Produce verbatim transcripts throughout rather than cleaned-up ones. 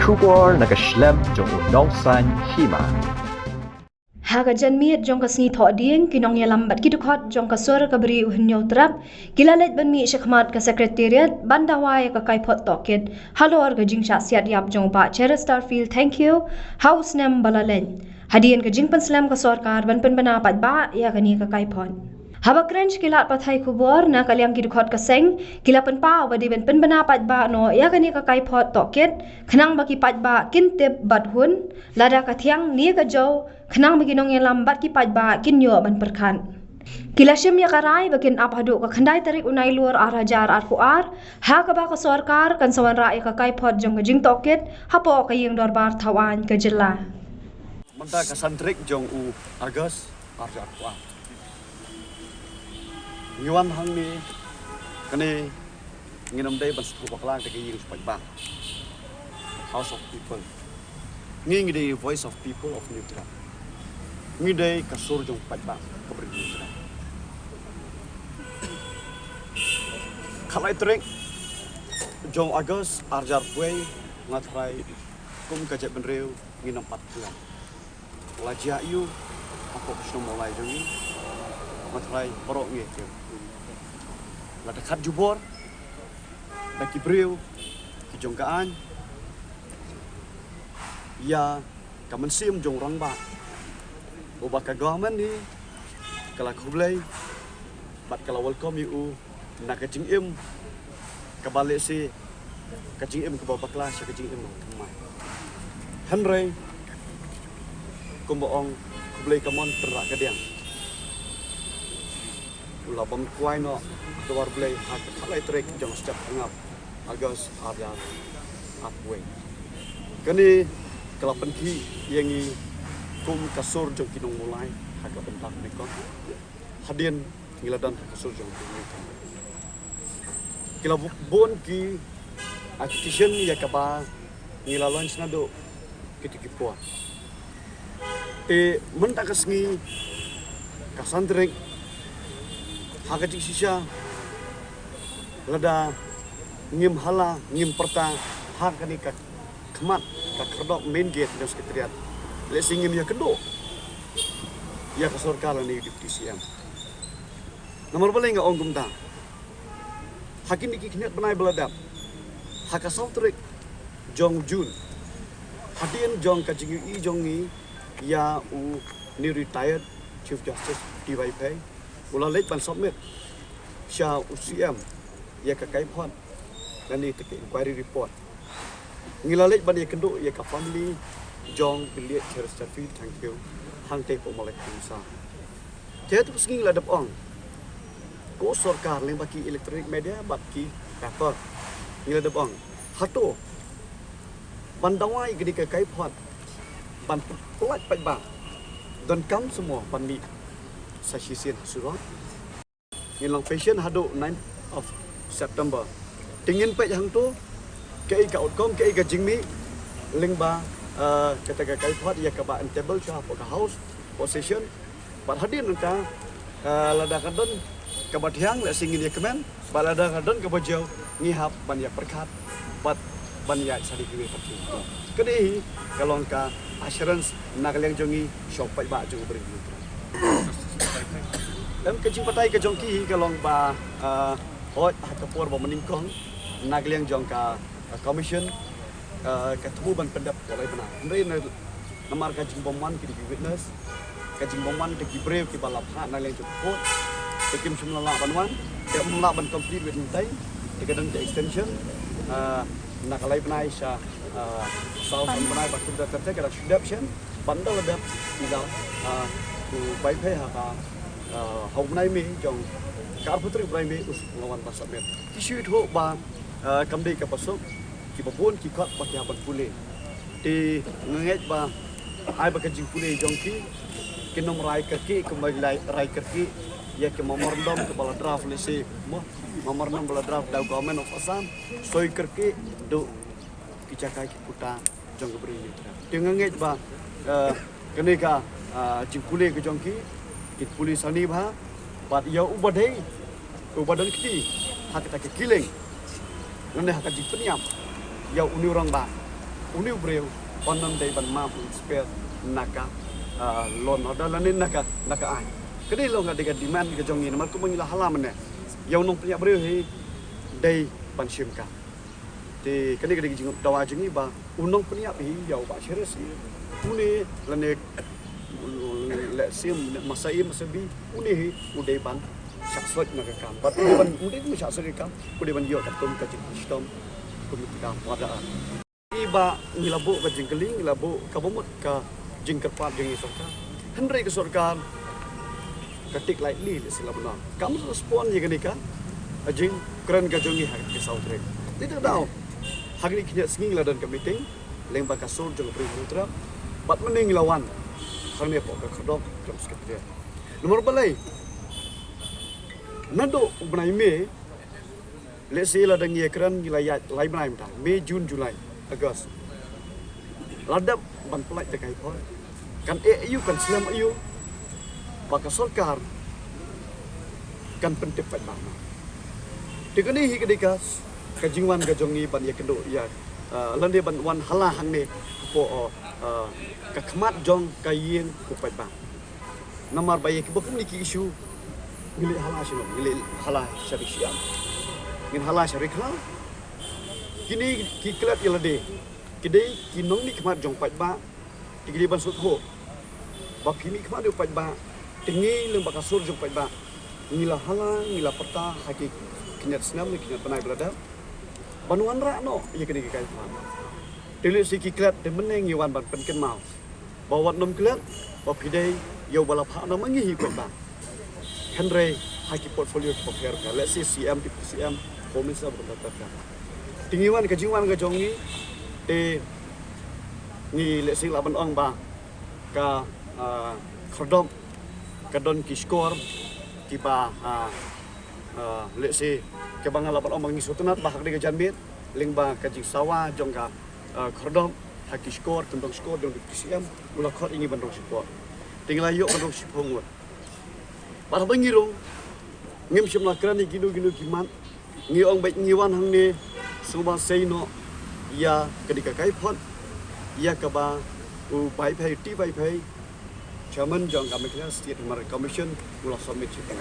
Khubor na ka shlem jong u Nongsaiñ Hima. Ha ka janmiet jong ka sngi Thohdieng, ki nongïalam bad ki dkhot jong ka sur ka bri u Hynñiewtrep ki la leit ban mih shakhmat ka Secretariat ban dawa ïa ka kaiphod tohkit halor ka jingshah siat ïap jong u Bah Cheristerfield Thangkhiew ha u snem ba la leit, hadien ka jingpynslem ka sorkar ban pynbna paidbah ïa kane ka kaiphod. Haba kren sha ki lad pathai khubor na ka liang ki dkhot ka seng, ki la pynpaw ba dei ban pynbna paidbah noh ïa kane ka kaiphod tohkit khnang ba ki paidbah kin tip bad hun lada ka thiang ne ka jew, khnang ba ki nongïalam bad ki paidbah kin ïoh ban pyrkhat. Ki la shim ïa ka rai ba kin ap haduh ka khyndai tarik u Nailur ar hajar arphew ar, ha kaba ka sorkar kan sa wanrah ïa ka kaiphod jong ka jingtohkit hapoh ka ïing dorbar thawaiñ ka jylla. Mynta ka san tarik jong u August ar hajar arphew ar. Ngi wan hangne kane, ngin ym dei ban sngewthuh bakla da ka ïing jong u paidbah, House of People. Ngi, ngi dei Voice of People of Hynñiewtrep. Ngi dei ka sur jong u paidbah ka bri Hynñiewtrep. Khatlai tarik jong August ar hajar arphew wei, nga tharai kum ka jaitbynriew ngin ym pat khlem. La jia aiu hapoh ka shnong Mawlai jong ngi? Nga tharai baroh ngi tip. La da khat jubor da ki briew ki jong ka aiñ ïa ka mynsiem jong u rangbah, uba ka government hi ka la khublei bad ka la welcome ïa u na ka jingim kaba lehse ka jingim kaba bakla sha ka jingim kaba thymmai. Hynrei kumba ong, khublei ka mon tynrah ka diang. U la bam kwai noh dwar Blei ha ka khatlai tarik jong u September, August ar hajar arphew wei. Kane ka la pynkhih ïa ngi kum ka sur jong ki nong Mawlai ha ka bynta kane ka. Hadien ngi la don ha ka sur jong ki, ki la bun ki agitation ïa kaba ngi la launch naduh kito ki por. Te mynta ka sngi, ka san tarik, ha ka jingshisha, lada ngim hala, ngim pyrta ha kane ka khmat, ka khyrdop, main gate jong Secretariat, lehse ngim ïakynduh ïa ka sorkar lane u Deputy C M. Namar balei nga ong kumta? Ha kine ki khyndiat bnai ba la dep, ha ka saw tarik jong June, hadien jong ka jingïohi jong ngi ïa une u retired Chief Justice D Y Phay, u la leit ban submit sha u C M ïa ka kaiphod lane ka inquiry report. Ngi la leit ban ïakynduh ïa ka family jong u Bah Cheristerfield Thangkhiew hangtei hapoh Mawlai Khyndai. Te ha tu ka sngi ngi la dep ong, ko sorkar lyngba ki electronic media bad ki paper, ngi la dep ong, hato ban dawa ïa kane ka kaiphod ban pyllait paidbah, donkam shuh mo ban mih sa shisien ha surok? Ngin long patient haduh ninth of September. Te ngin peit hangto kaei ka outcome, kaei ka jingmih lyngba, eh, kata ka kaiphod ïa kaba yn table sha hapoh ka House, hapoh session. Bad hadien nangta, eh, lada ka don kaba thiang, lehse ngin ïakmen, bad lada ka don kaba jew, ngi hap ban ïapyrkhat bad ban ïaid sha kiwei pat ki. Kane hi ka long ka assurance na ka liang jong ngi sha u paidbah jong u Bri. Em, ka jingbatai ka jong ki hi ka long ba, ah, hooid ha ka por ba mynnyngkong na ka liang jong ka, ah, commission, ah, ka thmu ban pyndep ka lai bnai. Hynrei na, namar ka jingbymwan ki dei ki witness, ka jingbymwan te ki briew kiba la phah na liang jong ka court, te kim shym la lah ban wan, te ym lah ban complete within time, te ka don ka extension, ah, na ka lai bnai sha, ah, saw san bnai ba kumta, te ka da shu dep shen, ban da la dep ïa, ah, u Bah Phay ha ka, ah, ha u bnai May jong, ka arphew tarik bnai May u la wan ban submit. Ki shu ithuh ba, ah, kam dei kaba suk, kiba bun ki khot ba ki hap ban pule. Te nga ngeit ba ai ba ka jingpule jong ki, kin ym rai kyrkieh kumba ki la rai kyrkieh ïa ki memorandum kiba la draft, lehse mo, memorandum ba la draft da u Government of Assam, soi kyrkieh duh ki jaka ki puta jong ka Bri Hynñiewtrep. Te nga ngeit ba, eh, kane ka, eh, jingpule ka jong ki, kin pule sani bha, bad ïa uba dei, uba don kti ha kata ka killing, lane ha ka jingpynïap ïa une u rangbah, Une u briew, un ym dei ban map u inspire na ka, ah, law and order lane na ka, na ka aiñ. Ka dei long ka dei ka demand ka jong ngi namar kumba ngi la hala mynne. Ïa u nongpynïap briew hi dei ban shim ka. Te kane ka dei ka jingdawa jong ngi ba u nongpynïap hi ïa u Bah Sharif hi. Une lane lehse masa A masa B, une hi u dei ban shah soi na ka kam. Bad u dei ban, u dei ban shah soi ka kam, u dei ban ïoh katkum ka jingshitom kum ka murder. Ngi ba ngi la buh ka jingkylli, ngi la buh kaba mut ka jingkyrpad jong ngi sorkar. Hynrei ka sorkar ka take lightly lehse la bynta. Kam respond ïa kane ka jingkren ka jong ngi ha ka saw tarik. Te te daw ha kine ki khyndiat sngi ngi la don ka meeting lyngba ka sur jong ka Prime Minister. Bad mynne ngi la wan hangne hapoh ka khyrdop jong Secretariat. Namar balei? Naduh u bnai May, lehse lada ngi ïakren ngi la ïaid lai bnai mynta, May, June, July, August. La dep ban pyllait da ka high court. Kan eh aïu, kan slem aïu ba ka sorkar kan pyntip paidbah. Te kane hi ka dei ka, ka jingwan ka jong ngi ban ïakynduh ïa, ah, lane ban wan hala hangne hapoh, ah, ka khmat jong ka ïing u paidbah. Namar ba ïa kiba kum kine ki issue ngi leit hala shano, ngi leit hala sha ri Siam, ngin hala sha ri Khla. Kine ki klet ïa lade ki dei ki nongmihkhmat jong paidbah. Te ki dei ban sngewthuh ba phi mihkhmat ïa u paidbah, te ngi lyngba ka sur jong paidbah ngi la hala, ngi la pyrta ha ki khyndiat snem, ki khyndiat bnai ba la dep ban wanrah noh ïa kine ki kaiphod. Te lehse ki klet, te mynne ngi wan ban pynkynmaw ba wat nym klet ba phi dei ïa uba la phah nam ma ngi hi paidbah. Hynrei ha ki portfolio kiba pher pher, lehse C M, Deputy C M, Home Minister, ba kumta ter ter. Te ngi wan, ka jingwan ka jong ngi, te ngi lehse lah ban ong ba ka, ah, khyrdop ka don ki shkor kiba, ah, ah, lehse kiba nga lah ban ong ba ngi sngewtynnat ba ha kane ka janmiet lyngba ka jingsawa jong ka, ah, khyrdop ha ki shkor, kyndong shkor jong ki C M, u la khot ïa ngi ban rung shipor. Te ngi la ïoh ban rung shipor ngut. Bad haba ngi rung, ngim shym la kren ïa kino kino ki mat. Ngi ong ba ngi wan hangne sngewbha sei noh ïa kane ka kaiphod, ïa kaba u Vaiphei, T. Vaiphei, Chairman jong ka Meghalaya State Human Rights Commission, u la submit sha ka.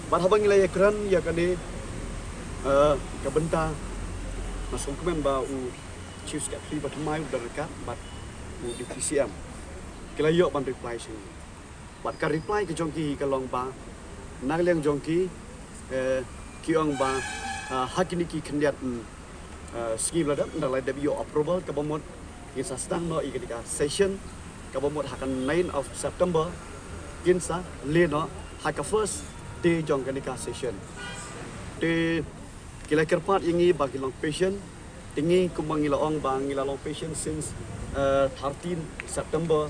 Bad haba ngi la ïakren ïa kane, eh, ka bynta, nga sngewkmen ba u Chief Secretary ba thymmai u don ryngkat bad u Deputy C M, ki la ïoh ban reply sha ngi. Bad ka reply ka jong ki ka long ba na ka liang jong ki, eh, ki ong ba, ah, ha kine ki khyndiat, mm, ah, sngi ba la dep, ynda la dep ïoh approval kaba mut ngin sa sdang noh ïa kane ka session kaba mut ha ka nine of September, ngin sa leh noh ha ka first day jong kane ka session. Te ki la kyrpad ïa ngi ba ngin long patient. Te ngi kumba ngi la ong ba ngi la long patient since, eh, thirteen September,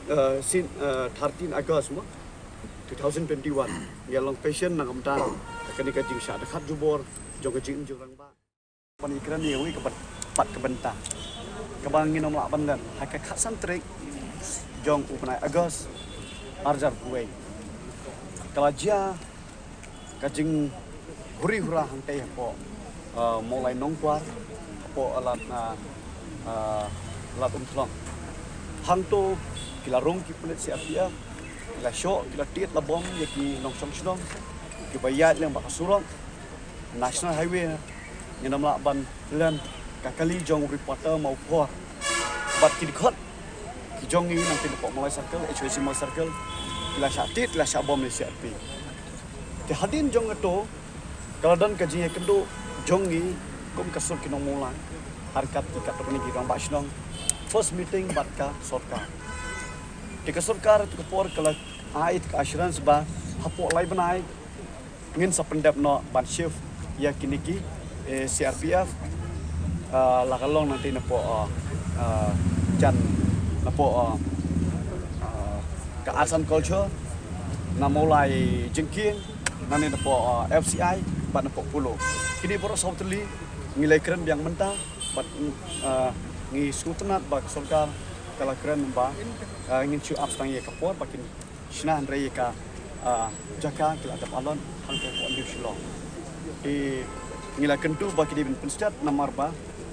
eh, since, eh, thirteen August mo, two thousand twenty-one. Ngi la long patient na ka bynta kane ka jingshah dkhot jubor jong ka jingim jingrangbah. Ban ïakren ïa kawei ka byn-, pat ka bynta kaba ngin ym lah ban len ha ka khatsan tarik jong u bnai August, arhajar arphew wei. Ka la jia ka jinghuri hura hangtei hapoh, ah, Mawlai Nongkwar, hapoh, ah, Lad, ah, ah, Lad Umthlong. Hangto ki la rung ki pulit C R P F, ki la shoh, ki la tied la bom ïa ki nongshong shnong kiba ïaid lyngba ka surok National Highway. Ngin ym lah ban len, ka kali jong u reporter ma u por. Bad ki dkhot ki jong ngi nangtei napoh Mawlai Circle, H Y C Mawlai Circle, ki la shah tied, ki la shah bom ïa C R P F. Te hadien jong kato ka la don ka jingïakynduh jong ngi kum ka sur ki nong Mawlai ha ryngkat ki katto katne ki rangbah shnong, first meeting bad ka sorkar. Te ka sorkar ha kato ka por ka la ai ka assurance ba hapoh lai bnai ngin sa pyndep noh ban shift ïa kine ki, eh, C R P F, ah, la ka long nangtei napoh, ah, ah, jan napoh, ah, ah, ka Arts and Culture, na Mawlai Jingkieng, nangne napoh, ah, F C I bad napoh Polo. Kine baroh saw tylli ngi la ïakren biang mynta bad, ah, ngi sngewtynnat ba ka sorkar ka la kren ba, ah, ngin shu ap tang ïa ka por ba kin shna, hynrei ïa ka, ah, jaka ki la dep allot hangtei hapoh New Shillong. Te ngi la kyntu ba ki dei ban pynstet namar ba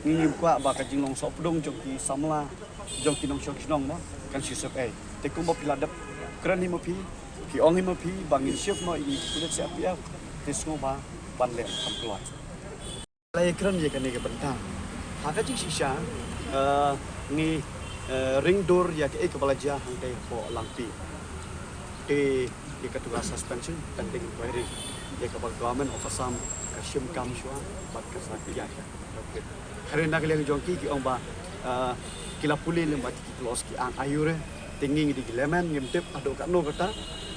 Ngi ngim kwah ba ka jinglong sohpdung jong ki samla, jong ki nongshong shnong mo, kan shu sep ei. Te kumba phi la dep kren hi ma phi, phi ong hi ma phi ba ngin shift noh ïa ki pulit C R P F, te sngewbha ban leh kham kloi. La ïakren ïa kane ka bynta. Ha ka jingshisha, eh, ngi, eh, ring dur ïa kaei kaba la jia hangtei hapoh Langpih. Te ïa katu ka suspension pending inquiry ïa kaba Government of Assam ka shim kam shuwa bad ka sa pynïaid. Hynrei na ka liang jong ki, ki ong ba, eh, ki la pule lem bad ki clause ki ang aiu re. Te ngi ngi dei ki layman, ngim tip haduh katno kata.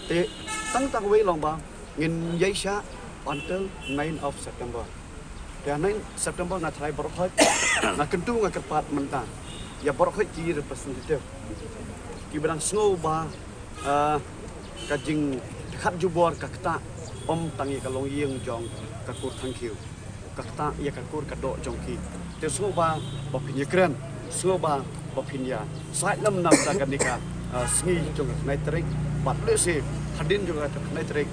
Te tang tang wei long ba ngin ïaishah until nine of September. Te ha nine September nga tharai baroh khoit, nga kyntu, nga kyrpad mynta ïa baroh khoit ki representative kiba dang sngew ba, ah, ka jingkhatjubor ka ktah ym tang ïa ka longïing jong ka kur Thangkhiew, ka ktah ïa ka kur ka doh jong ki. Te sngewbha ba phin ïakren, sngewbha ba phin ïa sait lem na bynta kane ka, ah, sngi jong ka khyndai tarik, bad lehse hadien jong ka khyndai tarik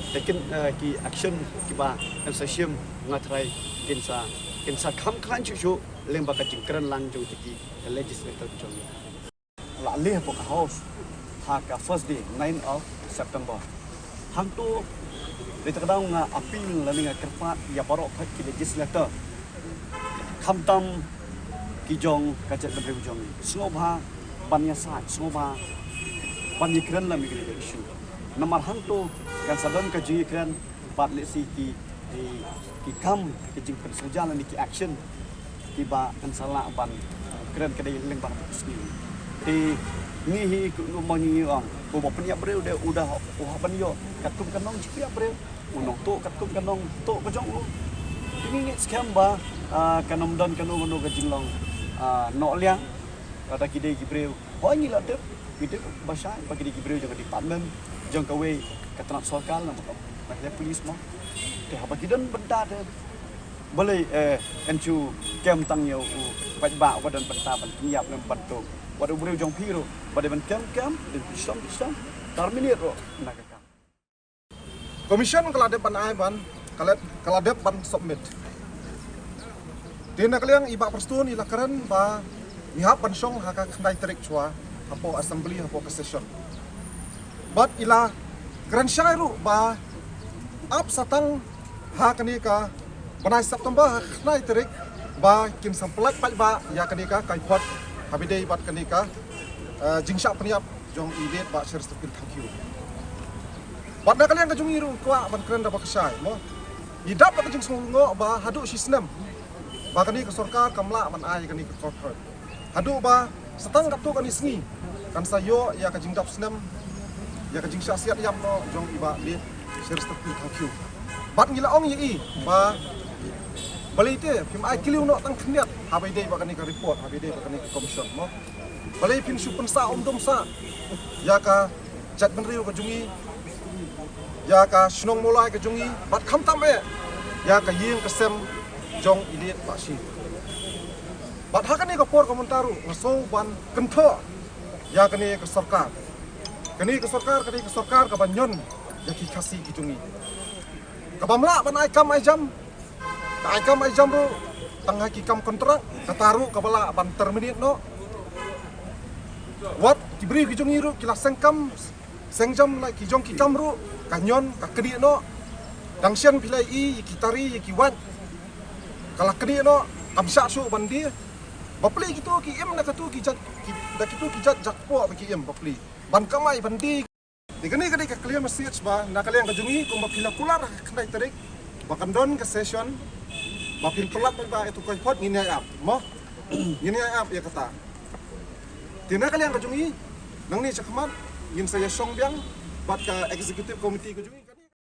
te kin, ah, ki action kiba yn sa shim, nga tharai kin sa, kin sa kham khlaiñ shuh shuh lyngba ka jingkren lang jong ki legislator jong ngi. La leh hapoh ka House ha ka first day, nine of September. Hangto, dei ta ka daw nga appeal lane nga kyrpad ïa baroh khoit ki legislator, khamtam ki jong ka jaitbynriew jong ngi, sngewbha ban ïasaid, sngewbha ban ïakren lem ïa kane ka issue. Namar hangto kan sa don ka jingïakren bad lehse ki, ki, ki kam, ki jingpynsngewsih lane ki action kiba yn sa lah ban kren ka dei lyngba ka sngi. Te ngi hi kumno ma ngi ong, uba pynïap briew de u da u hap ban ïoh katkum ka nong jingpynïap briew, u nongtuh katkum ka nongtuh ka jong u. Te ngi ngeit skhem ba, ah, kan ym don kano kano ka jinglong, ah, noh liang. Lada ki dei ki briew, hooid ngi la tip, ngi tip ba shai ba ki dei ki briew jong ka department, jong kawei ka tnat sorkar, namar ka dei police mo. Te haba ki don bynta te, balei, eh, yn shu kem tang ïa u paidbah uba don bynta ban pynïap ne ban tuh? Wat u briew jong phi ruh ba dei ban kem, kem, dei ban shitom, shitom, terminate ruh na ka kam. Commission ka la dep ban ai ban, ka la, ka la dep ban submit. Te na ka liang i Bah Prestone i la kren ba ngi hap ban shong ha ka khyndai tarik shuwa hapoh assembly, hapoh ka session. Bad i la kren shai ruh ba ap sa tang ha kane ka bnai September ha ka khyndai tarik ba kin sa pyllait paidbah ïa kane ka kaiphod haba ïadei bad kane ka, eh, jingshah pynïap jong i late Bah Sherstephen Thangkhiew. Bad na ka liang ka jong ngi ruh kwah ban kren da ba ka shai mo. Ngi dap da ka jingsngewnguh ba haduh shi snem ba kane ka sorkar kam lah ban ai kane ka kaiphod. Haduh ba sa tang katto katne sngi kan sa ïoh ïa ka jingdap snem, ïa ka jingshah siat ïap noh jong i Bah late Sherstephen Thangkhiew. Bad ngi la ong ïa i ba balei te phim ai kylliang noh tang khyndiat haba ïadei bad kane ka report, haba ïadei bad kane ka commission mo. Balei phin shu pynsah um dum sah ïa ka jaitbynriew ka jong ngi, ïa ka shnong Mawlai ka jong ngi, bad khamtam eh ïa ka ïing ka sem jong i late Bah Shi. Bad ha kane ka por ka mynta ruh nga sngew ban kynthoh ïa kane ka sorkar. Kane ka sorkar, kane ka sorkar kaba ñion ïa ki Khasi ki jong ngi. Kaba ym lah ban ai kam ai jam, ka ai kam ai jam ruh tang ha ki kam kontrak, kata ruh kaba lah ban terminate noh. Wat ki briew ki jong ngi ruh ki la seng kam seng jam la ki jong ki kam ruh ka ñion ka knieh noh. Dang shen phi la ïohi ïa ki tari ïa ki wait ka la knieh noh, kam shah shuh ban die. Bapli kito ki im na kito ki jait, ki, da kito ki jait jait kpoh ba ki im bapli ban kamai ban die. Te kane ka dei ka clear message ba na ka liang ka jong ngi kumba phi la kular ha ka khyndai tarik ba kan don ka session ba phin pyllait paidbah ïa uto u kaiphod, ngin ïai ap mo. Ngin ïai ap ïa kata. Te na ka liang ka jong ngi nangne shakhmat ngin sa ïashong biang bad ka executive committee ka jong ngi.